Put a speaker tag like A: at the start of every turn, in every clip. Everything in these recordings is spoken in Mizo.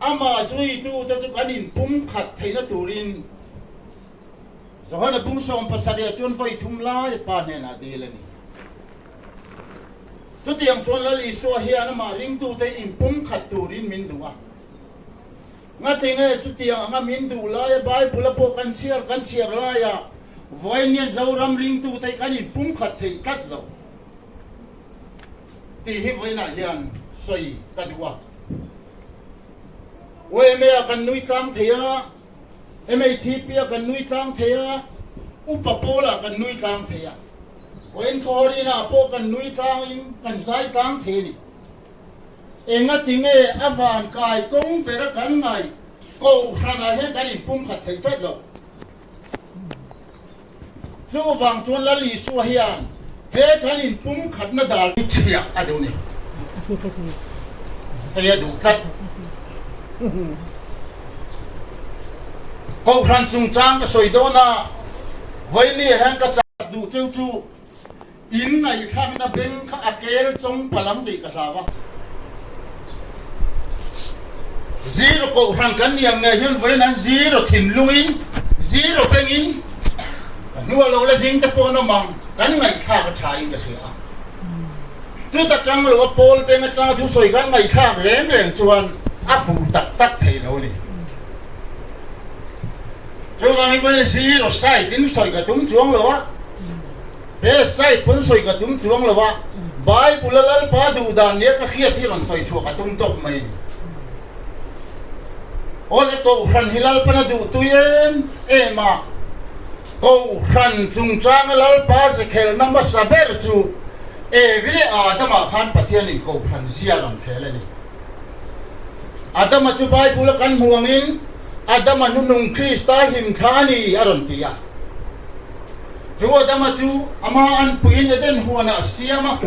A: Amah zuitute chu kan inpumkhat theihna turin Johana bung 70 ah chuan vawi thum lai Pa hnenah dil a ni. Chutiang chuan Lal Isua hian amah ringtute inpumkhat turin min duh a. Ngatinge chutiang anga min duh laia Bible-a pawh kan chhiar kan chhiar laia vawiin Zoram ringtute kan inpumkhat theih tlat lo tih hi vawiinah hian sawi ka duh a. YMA-ah kan nui tlang thei a, MHCP-ah kan nui tlang thei a, Upa Pawl-ah kan nui tlang thei a, Vawiin Khawhawrinah pawh kan nui tlangin kan zai tlang thei a ni. Engatinge a van kai kawng bera kan ngai Kohhranah hian kan inpumkhat thei tlat lo. Chuvang chuan Lal Isua hian he kan inpumkhatna dal chhiah a duh ni. Hei a duh tlat. Kohhran chungchang ka sawi dawn a, vawiin hian ka chak duh cheu chu In ngaihthlakna beng kha a kel chawng palang tih ka hlau a. Zero kohhran kan ni ang ngei hian vawiin an zero thinlungin, zero bengin ka hnua lo la ding te pawh an awm ang, kan ngaihthlak a tha in ka hria a. Chuta tang lo a pawl beng atanga thusawi kan ngaihthlak reng reng chuan a fuh tak tak thei lo a ni. Chuvangin vawiin zero side in sawi ka tum chuang lo a. He side pawn sawi ka tum chuang lo a, Bible a Lalpa duh dan nia ka hriat hi rawn sawi chhuah ka tum tawp mai a ni. Awle Kohhran hi Lalpan a duh tui em em a, Kohhran chungchanga Lalpa zekhelna hmasa ber chu Evi leh Adama khan Pathianin Kohhran zia rawn khel a ni. Adama chu Bible a kan hmuh angin Adama hnunung Krista hlimthla a ni a rawn ti a. Chu Adama chu amah an puiin Eden huanah a siam a,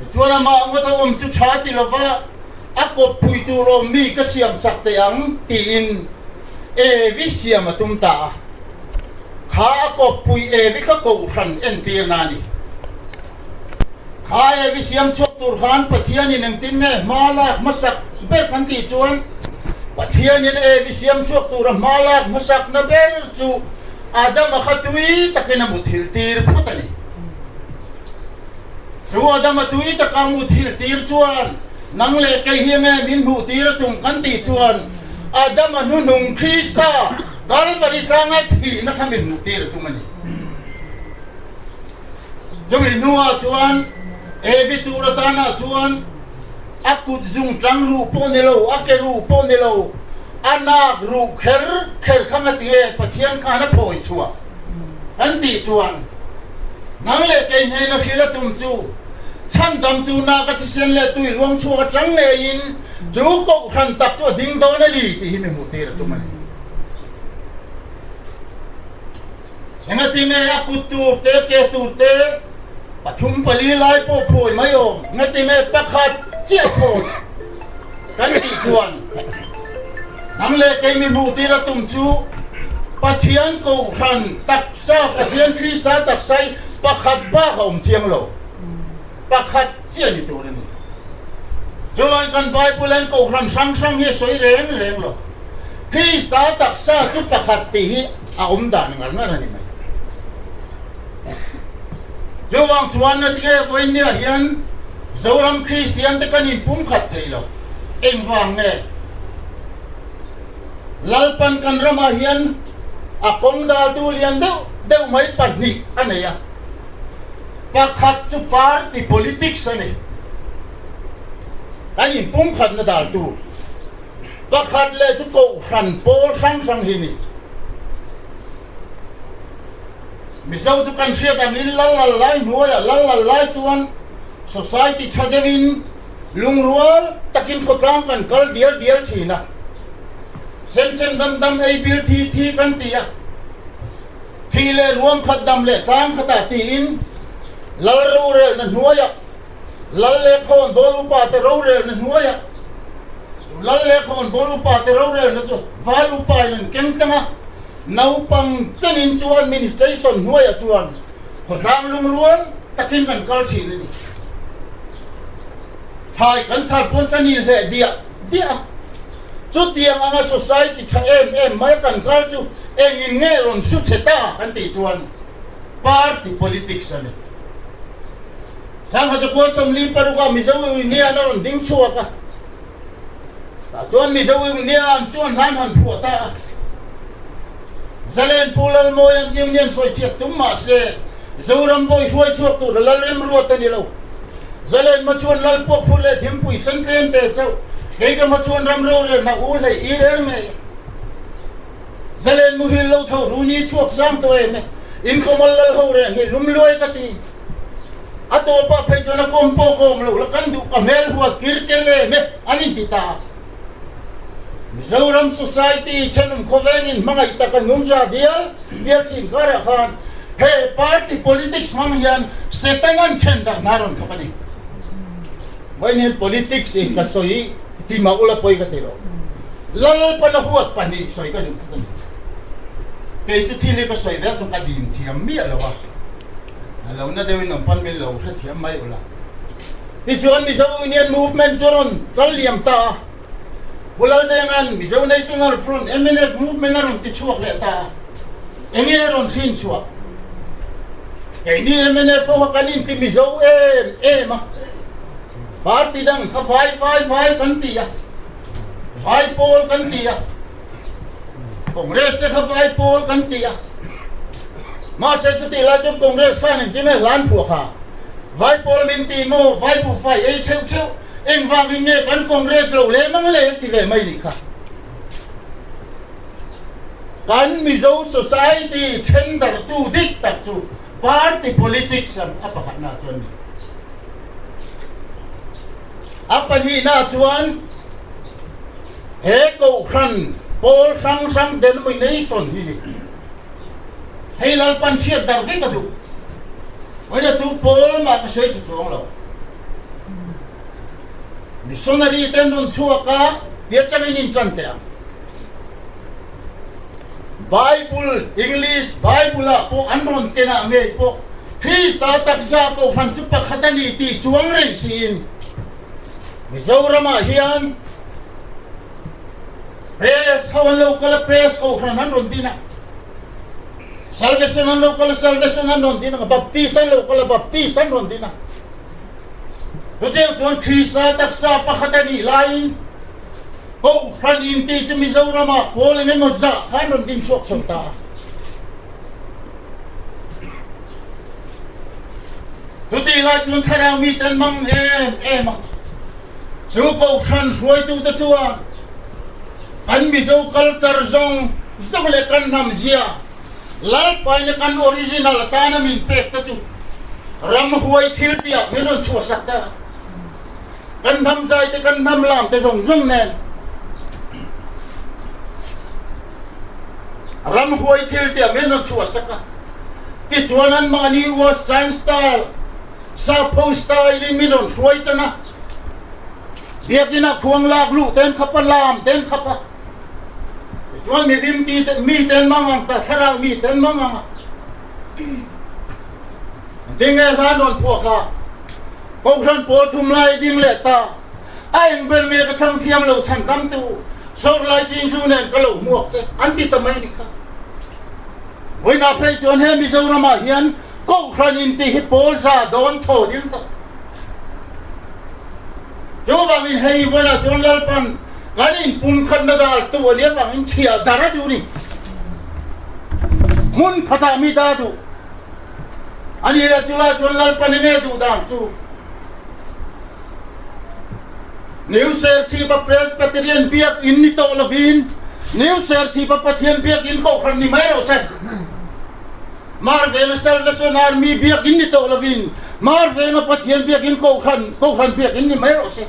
A: tichuan amah ngawt a awm chu tha ti lova a kawppui tur awm mi ka siam sak teh ang tiin Evi siam a tum ta a. Kha a kawppui Evi kha kohhran entirna a ni. Kha Evi siam chhuak tur khan Pathianin engtin nge hma lak hmasak ber kan tih chuan Pathianin Evi siam chhuak tura hma lak hmasakna ber chu Adama kha tui takin a muthilh tir phawt a ni. Chu Adama tui taka muthilh tir chuan nang leh kei hi nge min hmuh tir a tum kan tih chuan Adama hnuhnung Krista Kalvari tlanga thihna kha min hmuh tir a tum a ni. Chumi hnuah chuan Evi tur atanah chuan a kut zung tang ruh pawh ni lo, a ke ruh pawh ni lo, a nak ruh kher kher kha ngatinge Pathian khan a phawi chhuah kan tih chuan nang leh kei hnena hrilh a tum chu chhandamtu nak a thisen leh tui luang chhuak atang ngeiin chu kohhran tak chu a ding dawn a ni tih hi mi hmuhtir a tum a ni. Engatinge a kut tur te, ke tur te, pathum pali lai pawh phawi mai awm, engatinge pakhat chiah phawi kan tih chuan nang leh kei mi hmuh tir a tum chu Pathian Kohhran taksa, Pathian Krista taksa hi pakhat bak a awm thiang lo, pakhat chiah ni tur a ni. Chuan kan Bible an Kohhran hrang hrang hi a sawi reng reng lo. Krista taksa chu pakhat tih hi a awm dan ngar ngar a ni mai. Chuvang chuan natinge vawinia hian Zoram Kristian te kan inpumkhat thei lo. Engvang nge? Lalpan kan ramah hian a kawng daltu lian deuh deuh mai pahnih a nei a. Pakhat chu party politics a ni. Kan inpumkhatna daltu. Pakhat leh chu Kohhran pawl hrang hrang hi ni. Mizo chu kan hriat angin lal lal lai hnuaiah lal lal lai chuan society tha deuhin lungrual takin khawtlang kan kal dial dial thin a. Sem sem dam dam ei bil thi thi kan ti a. Thi leh ruam khat dam leh tlang khatah tiin lal rorelna hnuaiah Lal leh khawn bawl upa te rorelna hnuaiah chu lal leh khawn bawl upa te rorelna chu val upa in an keng tlang a, naupang chenin chu administration hnuaiah chuan khawtlang lungrual takin kan kal thin a ni. Thlai kan thar pawn kan inhleh diah diah a. Chutiang anga society tha em em mai kan kal chu engin nge rawn su chhe ta kan tih chuan party politics a ni. Sangha chakua 46 ah Mizo Union a rawn ding chhuak a, tah chuan Mizo Union chuan hlan han phuah ta a. Zalen Pu Lalmawia'n Union sawi chhiat tum mah se Zoram bawi hruai chhuak tur a lal remruat a ni lo. Zalen hmachhuan lal puak phur leh thimpui sen tlem te chauh kei ka hmachhuan ram rorelna u hlei i rel ngei. Zalen muhil lo tho ru ni chhuak sang tawh em e, in kawmal lal ho reng hi lum luai ka ti. A tawpah phei chuan a kawm pawh kawm lo la kan duh ka hmel huat kir ker em e an inti ta a. Mizoram Society thenawm khawvengin hmangaih taka nungcha dial dial chin karah khan he party politics hmang hian Setanan then darh hna rawn thawk a ni. Vawiin hian politics in ka sawi ti mah ula pawi ka ti lo. Lalpana huat pahnih sawi ka duh tlat a ni. Kei chu thil hi ka sawi vek chuan ka dim thiam miah lo a, a lo na deuhin awm pawn min lo hrethiam mai ula. Tichuan Mizo Union Movement chu a rawn kal liam ta a, Pu Laldenga'n Mizo National Front, MNF, Movement a rawn ti chhuak leh ta a, enge a rawn hrin chhuah? Keini MNF ho kha kan inti Mizo em em a, party dang kha vai vai vai kan ti a, vai pawl kan ti a, Congress te kha vai pawl kan ti a, mahse chutih lai chuan Congress khan engtin nge hlan phuah kha? Vai pawl min ti maw, vai buhfai ei theuh theuh, engvangin nge kan Congress lo leh mang le an ti ve mai nih kha. Kan Mizo society then darhtu dik tak chu party politics ang a pakhatna chuan ni. A pahnihna chuan he kohhran pawl hrang hrang denomination hi ni. Hei Lalpan chhiat darh vek a duh. Vawiina tu pawl mah ka sawi chu chuang lo. Missionary ten rawn chhuak a, ti atangin in chan teh ang. Bible, English Bible ah pawh an rawn ken ah ngei pawh Krista taksa kohhran chu pakhat a ni tih chuang reng siin Mizoram ah hian Press ho an lo kal a, press kohhran an rawn din a. Salvation an lo kal a, salvation an rawn din a. Baptist an lo kal a, baptist an rawn din a. Chutiang chuan Krista taksa pakhat a nih laiin Kohhran inti chu Mizoramah pawl eng emaw zah kha an rawn din chhuak chho ta a. Chutih lai chuan thlarau mite an mang em em a. Chu Kohhran hruaitute chuan kan Mizo culture zawng zawng leh kan hnam zia Lalpaina kan original atana min pek te chu ramhuai thil tiah min rawn chhuahsak ta a. Kan hnam zai te kan hnam lam te zawng zawng nen ramhuai thil tiah min rawn chhuahsak a. Tichuan anmahni western style Sapho style in min rawn hruai tan a, biakinn ah khuang lak luh ten khap a, lam ten khap a, tichuan mihlim ti te mi ten mang ang ta, thlarau mi ten mang ang a, ding e hlan rawn phuah kha Kohhran pawl thum lai ding leh ta, a eng ber nge ka thlang thiam lo chhan kam tu, sawr lai chin zu nen ka lo hmuak che an ti ta mai ni kha. Vawiinah phei chuan he Mizoram ah hian Kohhran in tih hi pawl za dawn thaw dil tawh. Chuvangin hei vawiinah chuan Lalpan kan inpumkhatna dal tu a nih avangin chhiah dar a duh ni. Hmun khatah mi da duh a nih leh chulai chuan Lalpan enge duh dan chu New Serchhipa Presbyterian Biakinn ni tawh lovin New Serchhipa Pathian Biakinn Kohhran ni mai rawh se. Mar venga Salvation Army Biakinn ni tawh lovin Mar venga Pathian Biakinn Kohhran Kohhran Biakinn ni mai rawh se.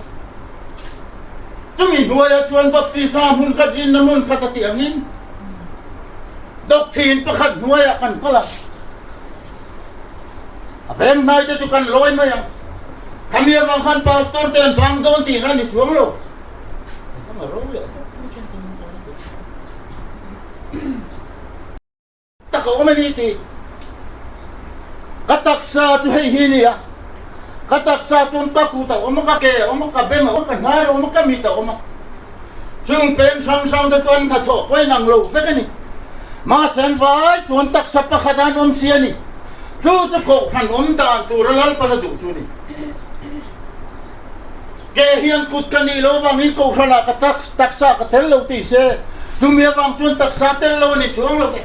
A: Chumi hnuaiah chuan Baptisa hmun khat rinna hmun khat a tih angin doctrine pakhat hnuaiah kan kal a. A veng hnai te chu kan lawi mai ang. Khami avang khan pastor te an vang dawn tih a ni chuang lo. Tak a awm a ni tih ka taksa chu hei hi a ni a, ka taksa chuan ka kut a awm a, ka ke a awm a, ka beng a awm a, ka hnar a awm a, ka mit a awm a. Chung peng hrang hrang te chuan hnathawh pawh inang lo vek a ni. Mahse an vai chuan taksa pakhat an awm si a ni. Chu chu kohhran awm dan tura Lalpan a duh chu a ni. Ke hian kut ka nih loh avangin kohhranah ka taksa ka tel lo tih se, chumi avang chuan taksa tel lo a ni chuang lo ve.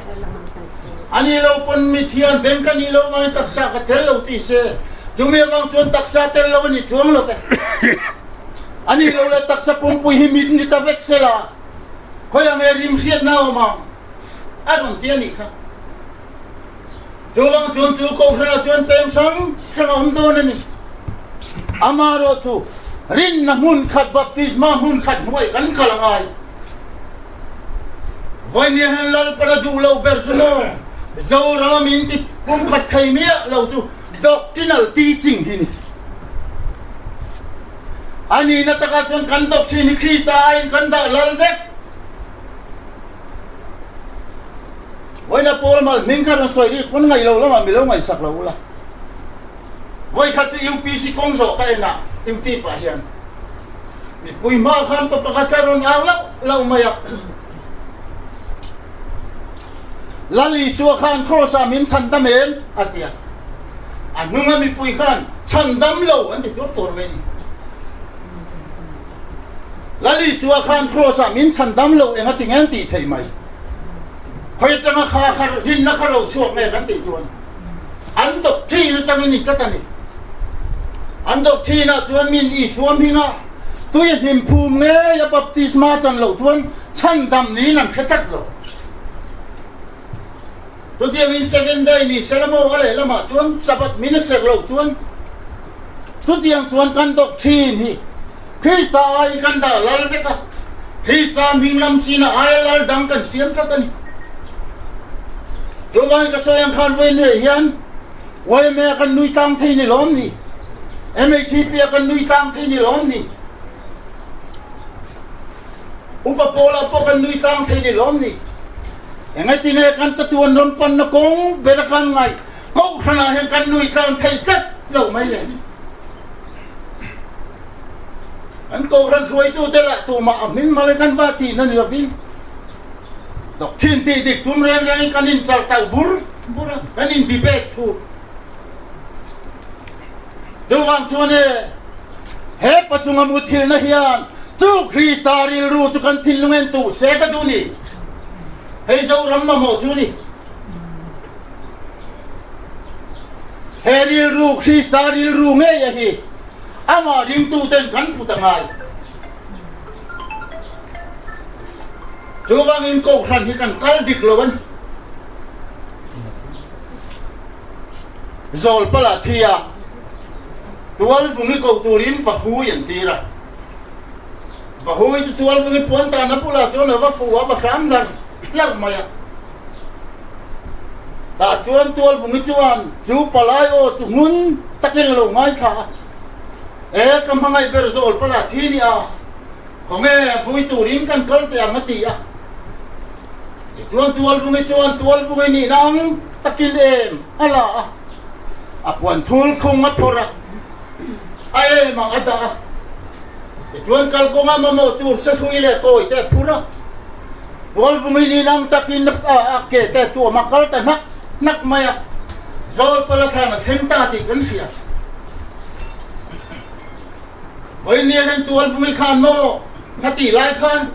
A: A nih lo pawn mit hian beng ka nih loh avangin taksa ka tel lo tih se, chumi avang chuan taksa tel lo a ni chuang lo ve. A nih loh leh taksa pumpui hi mit ni ta vek se la, khawi ang e rim hriatna a awm ang a rawn ti a nih kha. Chuvang chuan chu kohhranah chuan peng hrang hrang a awm dawn a ni. Amaherawh chu rinna hmun khat, baptisma hmun khat hnuai kan kal a ngai. Vawinia hian Lalpana duh lo ber chu maw Zorama min ti pumkhat thei miah lo chu doctrinal teaching hi ni. A nihna takah chuan kan doctrine hi Krista aiin kan dah lal vek. Vawiina Paul mal hming kha rawn sawi rik pawn ngaih lo lamah mi lo ngaihsak lo ula. Vawikhat chu UPC kawng zawh ka en a, UTip ah hian mipui hma khan pa pakhat kha rawn au lauh lauh mai a. Lal Isua khan Kraws ah min chhandam em? a ti a. A hnunga mipui khan chhandam lo an ti tur tur mai a ni. Lal Isua khan Kraws ah min chhandam lo eng a ti nge an tih thei mai. Khawi atanga kha kha rinna kha ro chhuak nge kan tih chuan an doctrine atangin in tlat a ni. An doctrine ah chuan min Isua hminga tui a hnim phum ngei a baptisma chan loh chuan chhandam niin an hre tlat lo. Chutiangin Seven Day ni sela maw a lehlamah chuan Sabbath min a serh loh chuan chutiang chuan kan doctrine hi Krista aiin kan dah lal vek a, Krista hming lam sina aia lal dang kan siam tlat a ni. Chuvangin ka sawi ang khan vawiin hian YMA a kan nui tlang thei ni lawm ni? MHP a kan nui tlang thei ni lawm ni? Upa Paula pawh kan nui tlang thei ni lawm ni? Engati nge kan chatuan rawn panna kawng ber a kan ngaih Kohhranah hian kan nui tlang thei tlat lo mai le? Kan Kohhran hruaitute lah tumah a hming hmala kan va tihna ni lovin doctrine tih dik tum reng rengin kan inchar tauh bur bur a, kan in debate thu. Chuvang chuan e, he pachunga muthilhna hian chu Krista rilru chu kan thinlung en tuh se ka duh ni. Hei Zoram mamawh chu ni. He rilru Krista rilru ngei a hi amah ringtuten kan put a ngai. Chuvangin Kohhran hi kan kal dik lo a ni. Zawlpala thi a, Tualvungi ko turin Vahui an tir a. Vahui chu Tualvungi puan tana bulah chuan a va fu a, va hram hlar hlar mai a. Tah chuan Tualvungi chuan chu palai aw chu hmun takin a lo ngaithla a, E ka hmangaih ber Zawlpala thi ni a, khawnge vui turin kan kal teh ang a ti a. Tichuan Tualvungi chuan Tualvungi nihna ang takin em a la a, a puan thul khung a phawrh a, a emah a dah a. Tichuan kalkawnga mamawh tur sahrui leh kawi te a phur a, Tualvungi nihna ang takin a ke te tuam a kal ta hnak hnak mai a, Zawlpala thlan a thleng ta tih kan hria. Vawinia hian Tualvungi khan maw na tih lai khan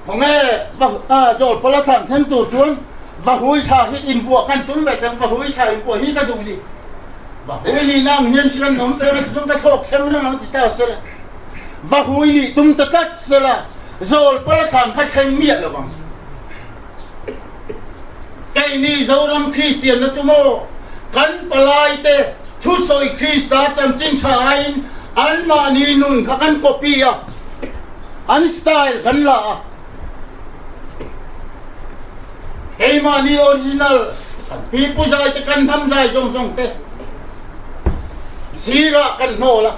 A: khawnge va Zawlpala thlan thleng tur chuan Vahui thla hi invuah kan tum ve teng Vahui thla invuah hi ka duh ni. Vahui nih na ang hian hrian awm ve na chuan ka thlawk thleng reng ang ti ta sela. Vahui nih tum ta tlat sela Zawlpala thlan kha thleng miah lo ang. Keini Zoram Kristianna chu maw kan palaite Thusawi Krista chanchin tha aiin anmahni nun kha kan copy a, an style kan la a. Keimahni original kan pipu zai te kan hnam zai zawng zawng te zirah kan hnawl a.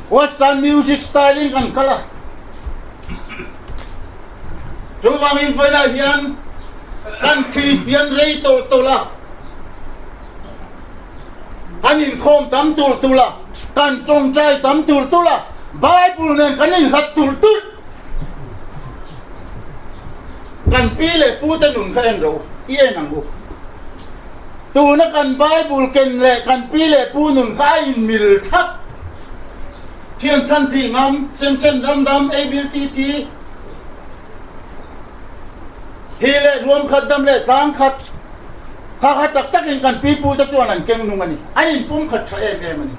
A: Western music style in kan kal a. Chuvangin vawilah hian kan Kristian rei tawlh tawlh a. Kan inkhawm tam tulh tulh a, kan tawngtai tam tulh tulh a, Bible nen kan inhlat tulh tulh. Kan pi leh pu te nun kha en rawh u, i en ang u. Tuna kan Bible ken leh kan pi leh pu nun kha a inmil thlap. Thian chhan thih ngam, sem sem dam dam, ei bil ti ti, hi leh ruam khat dam leh tlang khat, kha kha tak takin kan pi pu te chuan an keng nung a ni. An inpumkhat tha em em a ni.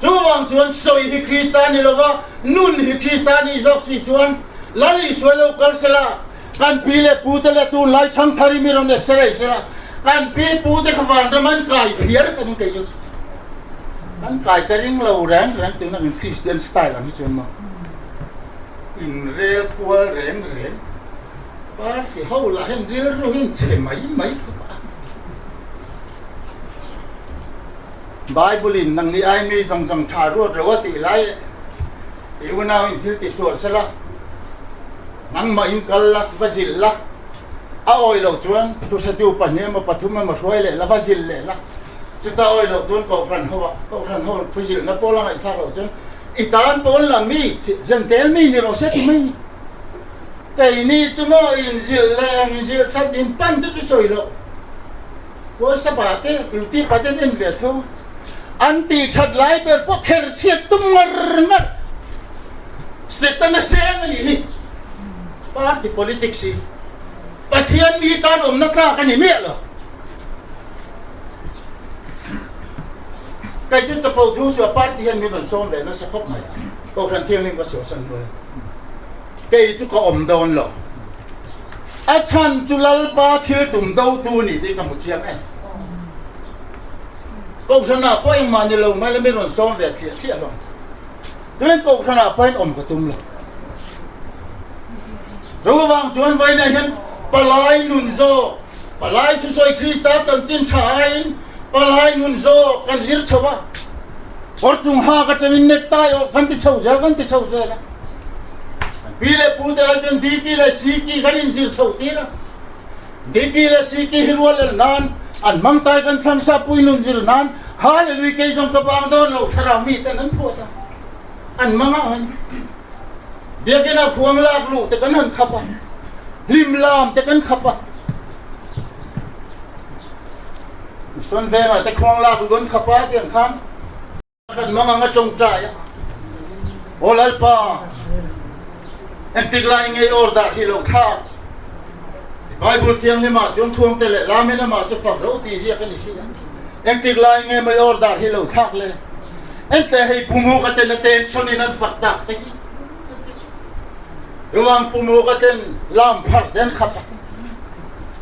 A: Chuvang chuan sawi hi Krista ni lova, nun hi Krista nih zawk si chuan Lal Isua lo kal sela, kan pi leh pu te leh tunlai chhangthar i mi rawn x-ray sela, kan pi pu te kha vanram an kai phiar ka ning kei chu. Kan kai ka ring lo reng reng tuna in Christian style ang hi chuan maw inrel kual reng reng party ho lah hian rilru hi in chhe mai mai khawp a. Bible-in nangni ai mi zawng zawng tha ruat lo a tih lai i unau-in thil ti sual sela, nangmah in kal la, va zilh la, a awih loh chuan thusatu pahnih emaw pathum emaw hruai leh la, va zilh leh la, chuta awih loh chuan kohhran ho ah, kohhran ho thu zilhna pawl a ngaihthlak loh chuan i tan pawn la mi, Jentail mi ni rawh se ti mai. Keini chu maw inzilh leh engzilh that in pan te chu sawi loh. Puasapa te, Piltipa te an en ve tho. An tih that lai ber pawh kher chhiat tum ngar ngar. Setana seng a nih hi. Party politics hi Pathian mi tan awmna tlak a ni miah lo. Kei chu chapo thu suah party hian min rawn sawm ve nasa khawp mai. Kohhran Thianghlim ka chhuahsan hnuai. Kei chu ka awm dawn lo. A chhan chu Lalpa thil tum dotu a ni tih ka hmu chiang em. Kohhranah pawh engmah ni lo mai la mi rawn sawm ve thliah thliah hlawm. Chuan kohhranah pawhin awm ka tum lo. Chuvang chuan vawiinah hian palai nun zawk, palai thusawi Krista chanchin tha aiin palai nun zawk kan zir chho a. Kawr chung hak atangin necktie awrh kan ti chho zel, kan ti chho zel a. Pi leh pu te ai chuan Diki leh Siki kan inzir chho tir a. Diki leh Siki hi rual el nan an hmang tai kan thlang sa pui nun zir nan Hallelui kei zawng ka bang dawn lo thlarau mi ten an phuat a. An hmang a an Biakinn ah khuang lak luh te kan han khap a. Hlim lam te kan khap a. Sawn vengah te khuang lak luh an khap a tiang khan. Kan mang ang a tawngtai a, Aw Lalpa, engtik lai ngei order hi lo thlak. Bible Thianghlimah chuan thuangte leh lamin amah chu fak ro tih ziak a ni si a. Engtik lai nge mai order hi lo thlak le? Ente hei Pumuka ten a tension in an fak tak che hi. Ruang Pumuka ten lam phar te an khap a.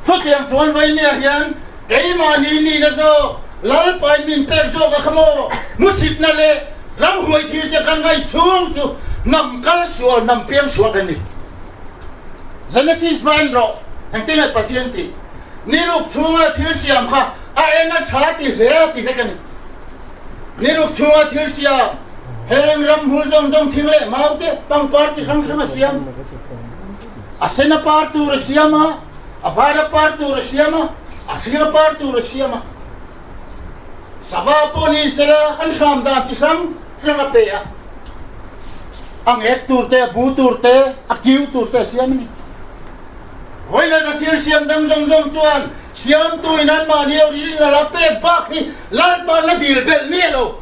A: Chutiang chuan Vainia hian Keimahni nihna zawk Lalpain min pek zawk a kha maw? Hmusitna leh ramhuai thil te kan ngaih chhung chu hnam kal sual, hnam piang sual kan ni. Genesis va en rawh, engtin nge Pathian tih? Niruk chhunga thil siam kha a en a tha ti hle a ti vek a ni. Niruk chhunga thil siam, heng ramhmul zawng zawng thing leh mau te, pangpar chi hrang hrang a siam. A sen a par tur a siam a. A var a par tur a siam a, a hring a par tur a siam a. Sava pawh ni sela an hram dan chi hrang hrang a pe a. A ngek tur te, a bu tur te, a kiu tur te a siam a ni. Vawiin a thil siam dang zawng zawng chuan siamtu in anmahni original a pek bak hi Lalpa'n a dil belh miah lo.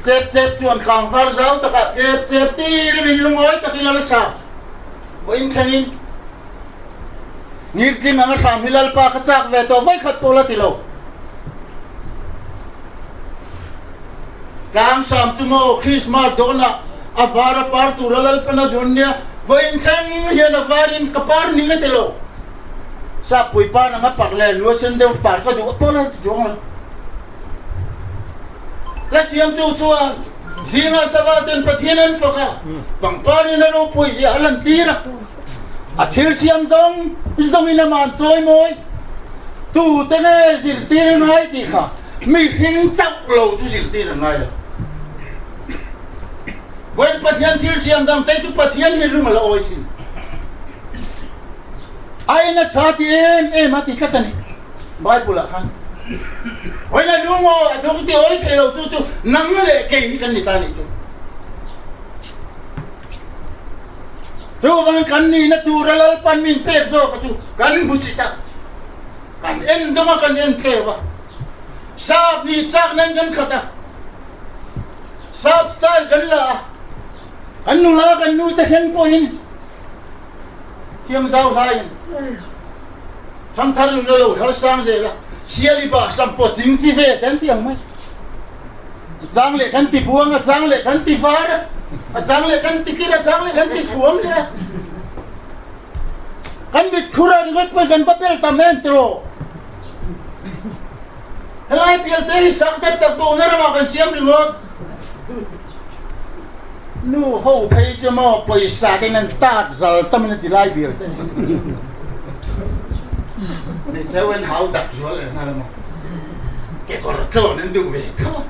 A: Chep chep chuan tlangvar zau takah chep chep tir in lungawi takin a la sa. Vawiin thlengin ngirtling anga hram hi Lalpa ka chak ve tawh vawikhat pawh la ti lo. Tlangsam chu maw Christmas dawnah a var a par tura Lalpan a dun nia, vawiin thleng hian a varin ka par ning a ti lo. Sappui par anga par leh lua sen deuh par ka duh a pawh la ti chuang lo. Ka siamtu chuan zinga sava ten Pathian an fak a, pangpar in a ropui zia a lantir a. A thil siam zawng zawngin amah an chawimawi. Tute nge zirtir a ngai tih kha mihring chauh lo chu zirtir an ngai lo. Vawiin Pathian thil siam dang te chu Pathian hi lung a la awi sin. A en a tha ti em em a ti tlat a ni Bible ah khan. Vawiina lungawi a dawng ti awi thei lo tu chu nang leh kei hi kan ni ta nih chu. Chuvang kan nihna tura Lalpan min pek zawka chu kan hmusit a, kan en dawng a, kan en tleu a. Sap nih chak nan kan khat a, sap style kan la a, kan nula kan nu te thleng pawhin thiam zau hlaiin thangthar nuna lo thar sang zel a, siali bak sam pawh ching chi ve te an ti ang mai. A chang leh kan ti buang, a chang leh kan ti var a, a chang leh kan ti kir, a chang leh kan ti thuam leh a. Kan mit khur a ringawt pawhin kan va pel tam em tiraw? Helai pial te hi sak tak tak bo na ramah kan siam ringawt. Nu ho phei chu maw pawisa ten an tat zal tam in a ti lai bir te. Ni cheu an hau dak zual leh nghal a maw. Kekawr tlawn an duh ve tho a,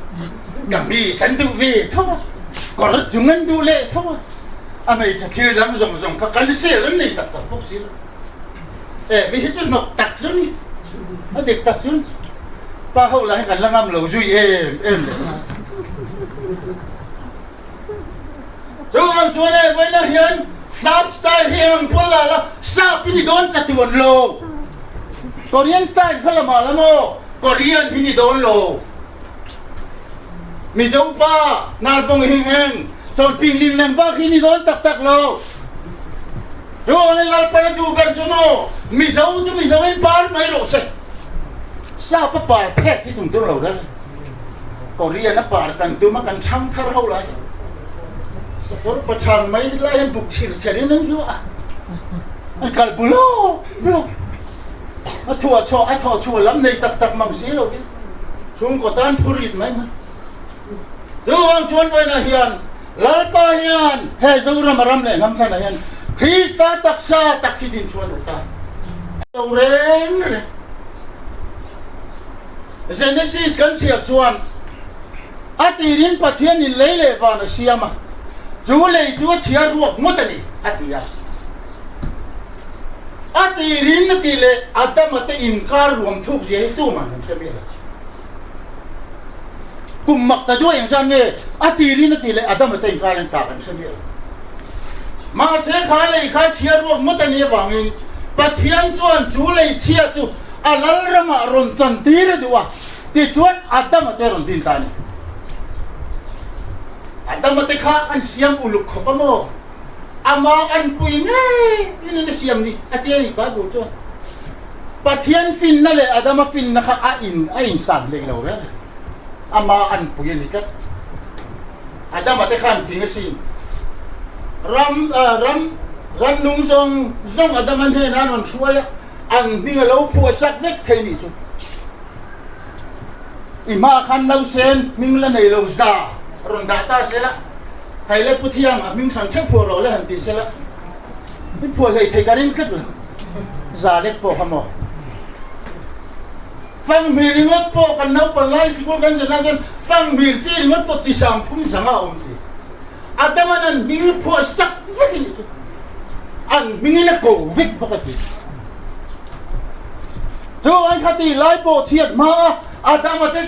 A: kamis an duh ve tho a, kawr chung an duh leh tho a. A hmeichhe thil dang zawng zawng kha kan sel an nei tak tak bawk si lo. E mi hi chu hnawk tak chu ni, a dik tak chu pa ho lah hi kan la ngam lo zui em em leh nghal. Chuvang chuan e vawiinah hian sap style hi eng ang pawl la la sap hi ni dawn chatuan lo. Korean style kha la mah la maw Korean hi ni dawn lo. Mizo pa hnarbawng hing heng chawnping ling leng bak hi ni dawn tak tak lo. Chu angin Lalpan a duh ber chu maw Mizo chu Mizo in par mai rawh se. Sap a par phet hi tum tur lo reng. Korean a par kan tum a kan chhang thar ho lai. Sakawr pachang mai lai an buk chhir chher in an zuah a. An kal bulawk bulawk. A thuah chhuah a thawh chhuah lam nei tak tak mang si lo in chhungkaw tan phur rit mai mai. Chuvang chuan vawiinah hian Lalpa hian he Zoram a ram leh hnam thlanah hian Krista taksa tak hi din chuan u ta. Lo reng reng. Genesis kan chhiar chuan a tirin Pathianin lei leh van a siam a, chu lei chu a chhiar ruak ngawt a ni, a ti a. A tirin a tih leh Adama te inkar ruam thuk zia hi tuman an hre miah lo. Kum mak ta duai ang zan nge a tirin a tih leh Adama te inkar an tak an hre miah lo. Mahse kha lei kha chhia ruak ngawt a nih avangin Pathian chuan chu lei chhia chu a lal ramah rawn chan tir a duh a, tichuan Adama te rawn din ta a ni. Adama te kha an siam uluk khawp a maw? Amah an pui ngei in an siam ni a ti a ni Bible chuan. Pathian finna leh Adama finna kha a in a insan hlei lo reng reng. Amah an pui a ni tlat. Adama te khan fing asin. Ram ram rannung zawng zawng Adama hnenah an rawn hruai a, an hming a lo phuah sak vek thei nih chu. I hma khan nausen hming la nei lo za rawn dah ta se la, hei le Pu Thiang a hming hran theuh phuah rawh le han ti se la, i phuah hlei thei ka ring tlat lo, za lek pawh kha maw. Fanghmir ringawt pawh kan naupang lai sikul kan zirna chuan fanghmir chi ringawt pawh chi sang thum zanga a awm thei. Adama'n an hming phuah sak vek a nih chu. An hmingin a ko vek bawk a ti. Chu an kha ti lai pawh chhiat hma a Adama te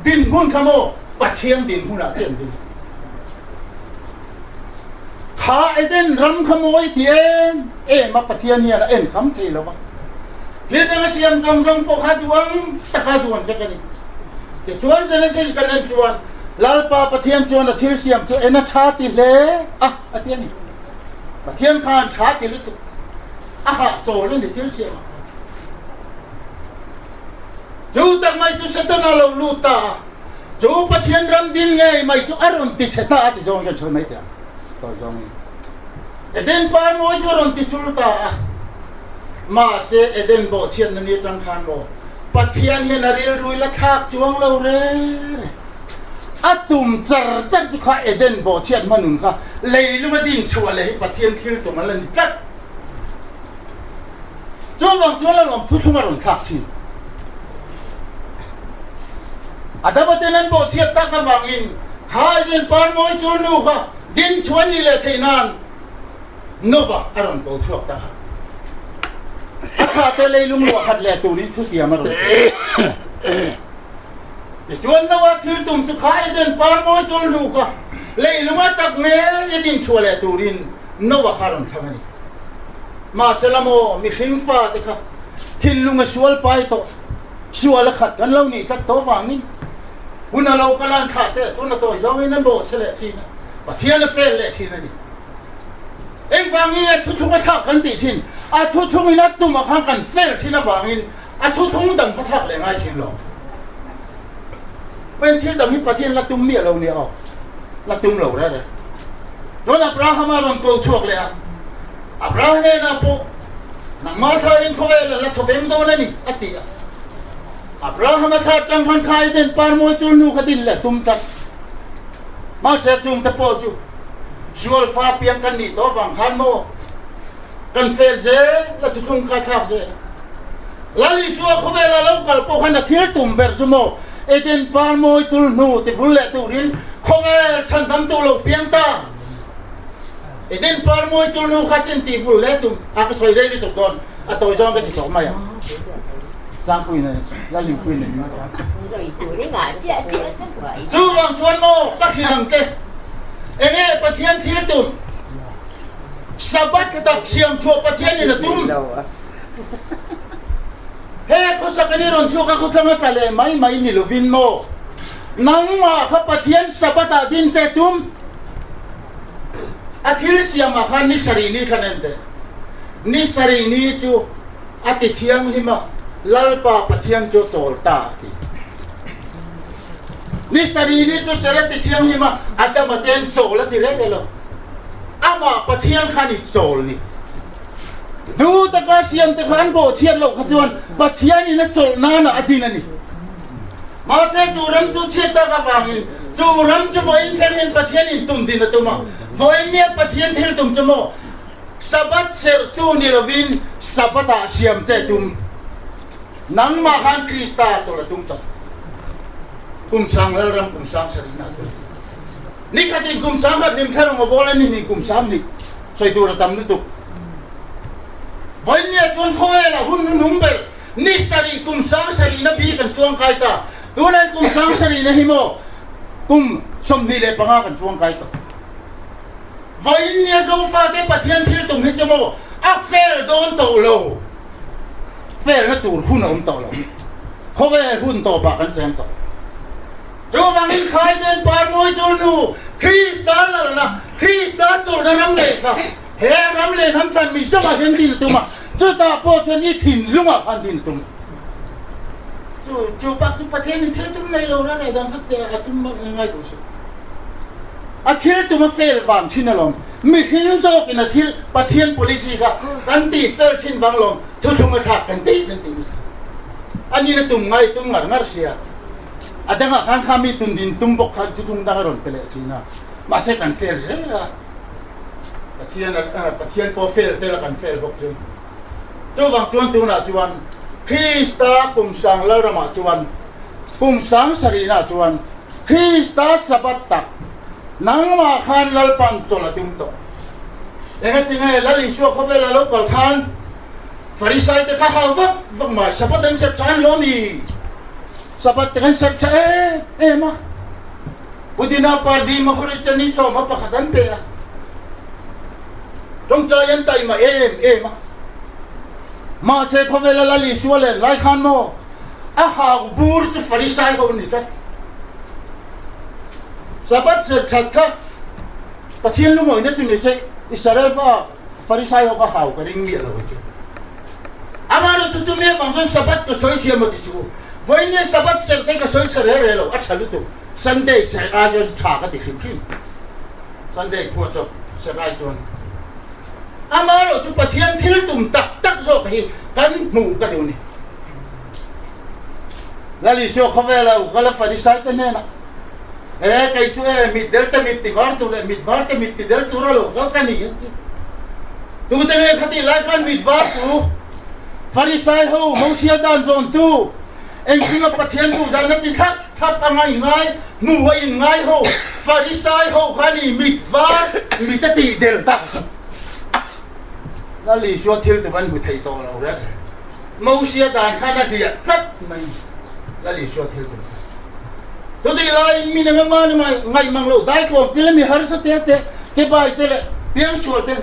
A: dinhmun kha maw Pathian dinhmunah chiah an ding. Kha Eden ram kha mawi ti em em a Pathian hian a en kham thei lo va. Thil dang a siam zawng zawng pawh kha duang taka duan vek a ni. Tichuan Genesis kan en chuan Lalpa Pathian chuan a thil siam chu en a tha ti hle a a ti a ni. Pathian khan tha ti lutuk a hahchawl a ni thil siam ah khan. Chu tak mai chu Setana lo lut ta a, chu Pathian ram din ngei mai chu a rawn ti chhe ta a ti zawng hian sawi mai teh ang tawi zawngin. Eden par mawi chu a rawn ti chul ta a. Mahse Eden bawhchhiatna ni atang khan maw Pathian hian a rilrui la thlak chuang lo reng reng. A tum char char chu kha Eden bawhchhiat hmanun kha leilung a din chhuah leh hi Pathian thil tum a la ni tlat. Chuvang chuan a lawm thuthlung a rawn thlak thin. Adama ten an bawhchhiat tak avangin kha Eden par mawi chu nu kha din chhuah a nih leh theih nan Nova a rawn ko chhuak ta a. A thla te leilung luah khat leh turin thutiam a rawn pe. Tichuan Noah thil tum chu kha Eden par mawi chul hnu kha leilunga tak ngei i dinchhuah leh turin Noah kha a rawn thlang a ni. Mahsela maw mihring fate kha thinlunga sual pai tawh, sual a khat kan lo nih tlat tawh vangin hun a lo kal a, an thlah teh chuan a tawi zawngin an bawhchhe leh thin a, Pathian a fel leh thin a ni. Engvangin a thuthlung a thlak kan tih thin? A thuthlungin a tumah khan kan fel thin avangin a thuthlung dang kha thlak leh ngai thin lo. Pain thil dang hi Pathian la tum miah lo nia aw, la tum lo reh reh. Chuan Abrahama rawn ko chhuak leh a, Abraham hnenah pawh, Nangmah thlain khawvel a la thaw veng dawn a ni, a ti a. Abrahama thla atang khan kha Eden par mawi chul hnu kha din leh tum tlat. Mahse chungte pawh chu sual fa piang kan nih tawh vang khan maw kan fel zel a thuthlung kha thlak zel a. Lal Isua khawvela lo kal pawh khan a thil tum ber chu maw Eden par mawi chul hnu ti vul leh turin khawvel chhandamtu lo piang ta. Eden par mawi chul hnu kha chin ti vul leh tum a ka sawi rei lutuk dawn a tawi zawng ka ti tawh mai ang. Tlangpui nen Lalhlimpui nen min tawh a. Chuvang chuan maw ka hrilh ang che, enge Pathian thil tum? Sabbath tak siam chhuah Pathian in a tum. He khawsak an i rawn chhuak a khawthlang a tla leh mai mai ni lovin maw nangmah kha Pathian Sabbath ah din che tum? A thil siamah khan ni sarih ni khan en teh. Ni sarih ni chu a ti thianghlim a, Lalpa Pathian chu a chawl ta a ti. Ni sarih ni chu ser a ti thianghlim a, Adama te an chawl a ti reng reng lo. Amah Pathian kha ni chawl ni. Du taka siam te kha an bawhchhiat loh kha chuan Pathianin a chawlh nana a din a ni. Mahse chu ram chu chhiat tak avangin chu ram chu vawiin thlengin Pathianin tum din a tum a. Vawiin nia Pathian thil tum chu maw Sabbath serhtu ni lovin Sabbath-ah siam che tum. Nangmah khan Krista chawlh a tum tawh. Kum sang Lalram kum sang sarihna chu. Ni khatin kum sang khat hlim thlarung a bawl a ni hnih kum sang hnih sawi tur a tam lutuk. Vawiin nia chuan khawvelah hun hnuhnung ber ni sarih kum sang sarihna bi kan chuang kai ta. Tunah kum sang sarihna hi maw kum 25 kan chuang kai tawh. Vawiin nia Zofate Pathian thil tum hi chu maw a fel dawn tawh lo, felna tur hun a awm tawh lo. Khawvel hun tawpah kan cheng tawh. Chuvangin Khaiden Parmawi chu nu Krista lalna, Krista chawlhna ram leh kha he ram leh hnam thlan mi zawngah hian din a tum a, chutah pawh chuan i thinlungah khan din a tum. Chu chu bak chu Pathianin thil tum nei lo reng reng dang kha te a tum ngai duh suh. A thil tum a fel vang thin alawm. Mihring zawkin a thil Pathian policy kha kan tih fel thin vang alawm thuthlung a thlak kan tih kan tih nasa. A nin a tum ngai tum ngar ngar sia. A dangah khan kha mi tun din tum bawk khan thuthlung dang a rawn pe leh thin a. Mahse kan fel zel a. Pathian Pathian pawh fel tel a kan fel bawk chu. Chuvang chuan tunah chuan Krista kum sang Lalramah chuan kum sang sarihnaah chuan Krista Sabbath tak nangmah khan Lalpan chawlh a tum tawh. Engatinge Lal Isua khawvel a lo kal khan Farisai te kha hau vak vak mai, Sabbath an serh tha an lo ni? Sabbath te kan serh tha em em a, Pudina pardi mahuri chani sawma pakhat an pe a, tawngtai an taima em em a. Mahse khawvela Lal Isua len lai khan maw a hau bur chu Farisai ho ni tlat. Sabbath serh that kha Pathian lungawihna chu ni se Israel fa Farisai ho kha hau ka ring miah lo a ti. Amaherawh chu chumi avang chuan Sabbath ka sawi thiam a ti suh u. Vawiin Sabbath serh te ka sawi chhe reh reh lo, a tha lutuk. Sunday serh ai chuan tha ka ti hrim hrim. Sunday khua chawp serh ai chuan. Amaherawh chu Pathian thil tum tak tak zawk hi kan hmuh ka duh a ni. Lal Isua khawvela u kal a Farisai te hnenah, E kei chu e, mit del te mit ti var tur leh mit var te mit ti del tur a lo kal ka ni a ti. Tute nge khatih lai khan mit var tu Farisai ho Mosia dan zawn tu engtinga Pathian duh dan a ti thlap thlap anga i ngai hmuh a in ngai ho Farisai ho kha ni mit var mit a tih del tak kha. Lal Isua thil tu kan hmu thei tawh lo reng. Mosia dan khan a hliah tlat mai. Lal Isua thil tum kha. Chutih laiin mi nang ama ni ngaih mang lo daikawm te leh mi harsa te te ke bai te leh piangsual ten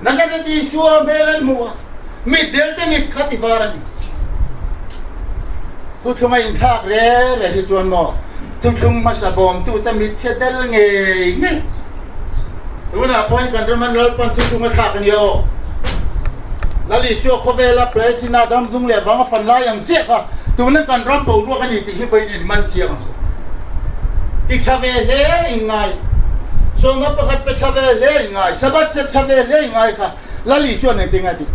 A: Nazareth Isua hmel an hmu a, mitdel te mit kha ti var a ni. Thuthlung a inthlak re re hi chuan maw thuthlung hmasa bawmtute mit hi a tel ngei ngei. Tunah pawhin kan ram an Lalpan thuthlung a thlak a nia aw. Lal Isua khawvela Palestina dam hnung leh vang a fan lai ang chiah kha tuna kan ram boruak a ni tih hi vawiin in man chiang ang. Ti tha ve hle in ngai. Sawma pakhat pe tha ve hle in ngai. Sabbath sep tha ve hle in ngai kha Lal Isua nen tinge a ti.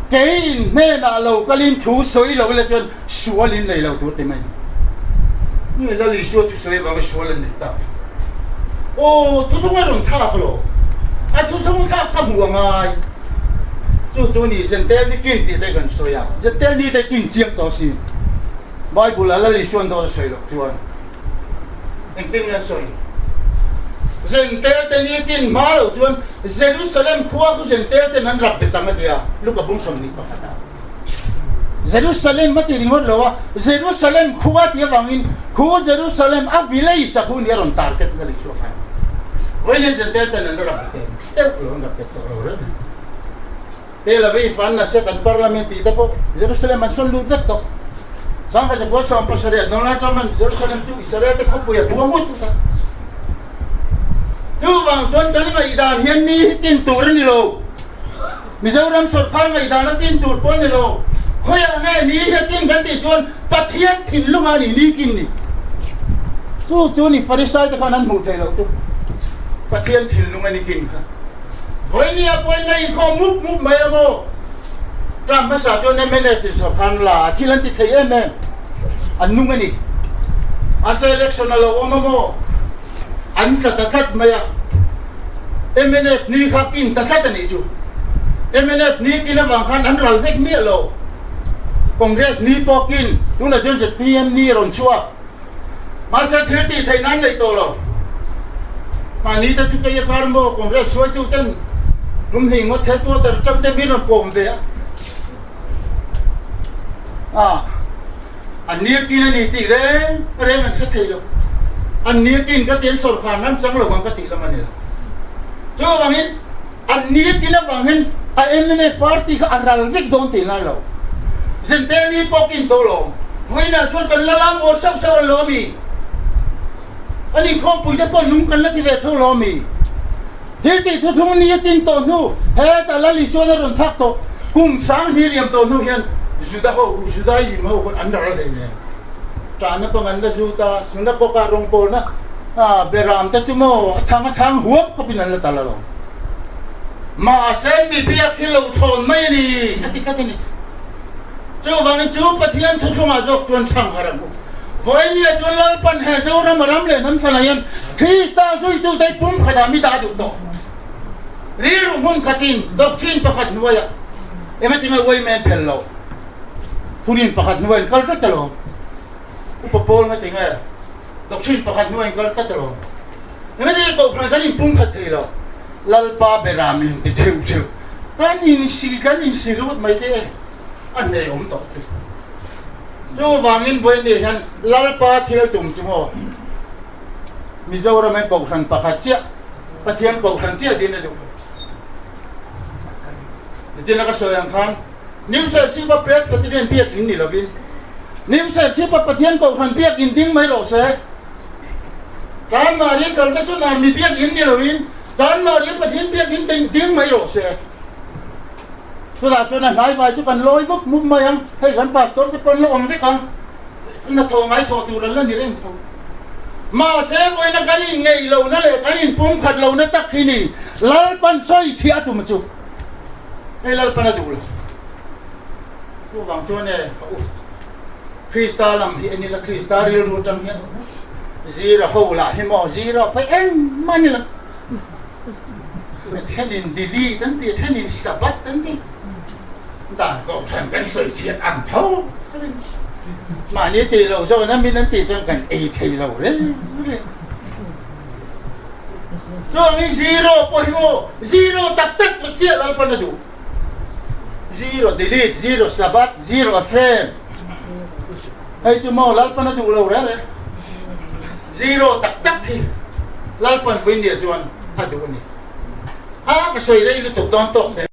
A: Kei in hnenah lo kalin thu sawi lo ila chuan sual in nei lo tur ti mai ni. Nge Lal Isua thu sawi avanga sual an nei tak? Aw, thuthlung a rawn thlak lo. A thuthlung thlak kha hmuh a ngai. Chu chu ni Zentel ni kin tih te kan sawi a, Zentel ni te kin chiang tawh si. Bible a Lal Isuan dawt a sawi loh chuan engtin nge a sawi? Zentel te ni kin hma loh chuan Jerusalem khua khu Zentel ten an rap bet ang a ti a, Luka bung 21 ah. Jerusalem a ti ringawt lo a, Jerusalem khua tih avangin khu Jerusalem a village a khu nia rawn target na leh chhuak a. Vawiin Zentel ten an rap bet em? Teuh lo an rap bet tawh lo reng. Tel Aviv an Knesset an Parliament tih te pawh Jerusalem an sawn lut vek tawh. 1970 Donald Trump an Jerusalem chu Israel te khawpui a buang ngawt ngawt a. Chuvang chuan kan ngaihdan hian mi hi tin tur a ni lo. Mizoram sawrkar ngaihdan a kin tur pawh a ni lo. Khawiah nge ni hi a kin kan tih chuan Pathian thinlunga a ni ni kin ni. Chu chu ni Farisai te khan an hmuh theih loh chu Pathian thinlung a ni kin kha. Vawinia pawhin a inkhawm mup mup mai a maw? Term hmasa chuan mnf in sawrkar la a thil an ti thei em em. An nung a ni. Mahse election a lo awm a maw? An tla ta tlat mai a. Mnf ni kha pin ta tlat a nih chu. Mnf ni pin avang khan an ral vek miah lo. Congress ni pawh kin tunah chuan zpm ni a rawn chhuak. Mahse thil tih theih nan nei tawh lo. Mahni te chu kei a kar maw Congress hruaitu ten rum hnih ngawt headquarter atang te min rawn kawm ve a. Ah. An niakin a ni tih reng reng an hre thei lo. An niakin ka ti an sawrkar nan chang lo ang ka tih lam a ni lo. Chuvangin an niakin avangin a mna party kha a ral vek dawn tih nan lo. Zentel ni pawh kin tawh lo. Vawiinah chuan kan la lam uar sauh sauh a lo ami? An inkhawmpui te pawh nung kan la ti ve tho lo ami? Thil tih thuthung ni a tin tawh hnu, hetah Lal Isuan a rawn thlak tawh kum 2000 liam tawh hnu hian Juda ho, Judaism ho khan an ral hlei nen. Ṭahna pang an la zut a, synagogue-ah rawngbawlna beram te chu maw a thang a thang huap khawpin an la tal alawm. Mahse mi biak hi lo thlawn mai a ni a ti tlat a ni. Chuvangin chu Pathian thuthlungah zawk chuan chhang har ang u. Vawinia chuan Lalpan he Zoram a ram leh hnam thlanah hian Krista zuitute hi pum khatah mi dah duh tawh. Rilru hmun khatin doctrine pakhat hnuaiah engati nge uaimen phel lo thurin pakhat hnuaiin kal tlat alawm. Upa Paul ngati nge doctrine pakhat hnuaiin kal tlat alawm. Engati nge kohhran kan inpumkhat thei lo. Lalpa bera min ti theuh theuh. Kan insi kan insi lut mai te a hneh awm tawh chu. Chuvangin vawiin hian Lalpa thil tum chu maw Mizoram hian Kohhran pakhat chiah, Pathian Kohhran chiah din a duh. Nichina ka sawi ang khan New Serchhipa Presbyterian biakin ni lovin New Serchhipa Pathian Kohhran biakin ding mai rawh se. Chanmari Salvation Army biakin ni lovin Chanmari Pathian biakin ding mai rawh se. Chutah chuan a hnaivai chu kan lawi vuk mup mai ang, hei kan pastor te pawh an la awm vek ang, hnathawh ngaithawh tur an la ni reng tho. Mahse vawiina kan inngeih lohna leh kan inpumkhat lohna tak hi ni Lalpan sawi chhiah a tum chu hei Lalpan a duh lo. Chuvang chuan e ka u, Krista lam hi en ila Krista rilru atang hian zira ho lah hi maw zira phei engmah ni lo. A thenin delete an ti, a thenin Sabbath an ti. Dan kohhran kan sawi chhiat ang tho. Mahni tih loh zawk in a min an tih chuan kan ei thei lo reng reng. Chuangin zero pawh hi maw zero tak tak la chiah Lalpan a duh. Zero delete, zero Sabbath, zero a frame. Hei chu maw Lalpan a duh lo reng reng. Zero tak tak hi Lalpan puinia chuan a duh a ni. A ka sawi rei lutuk dawn tawk hle.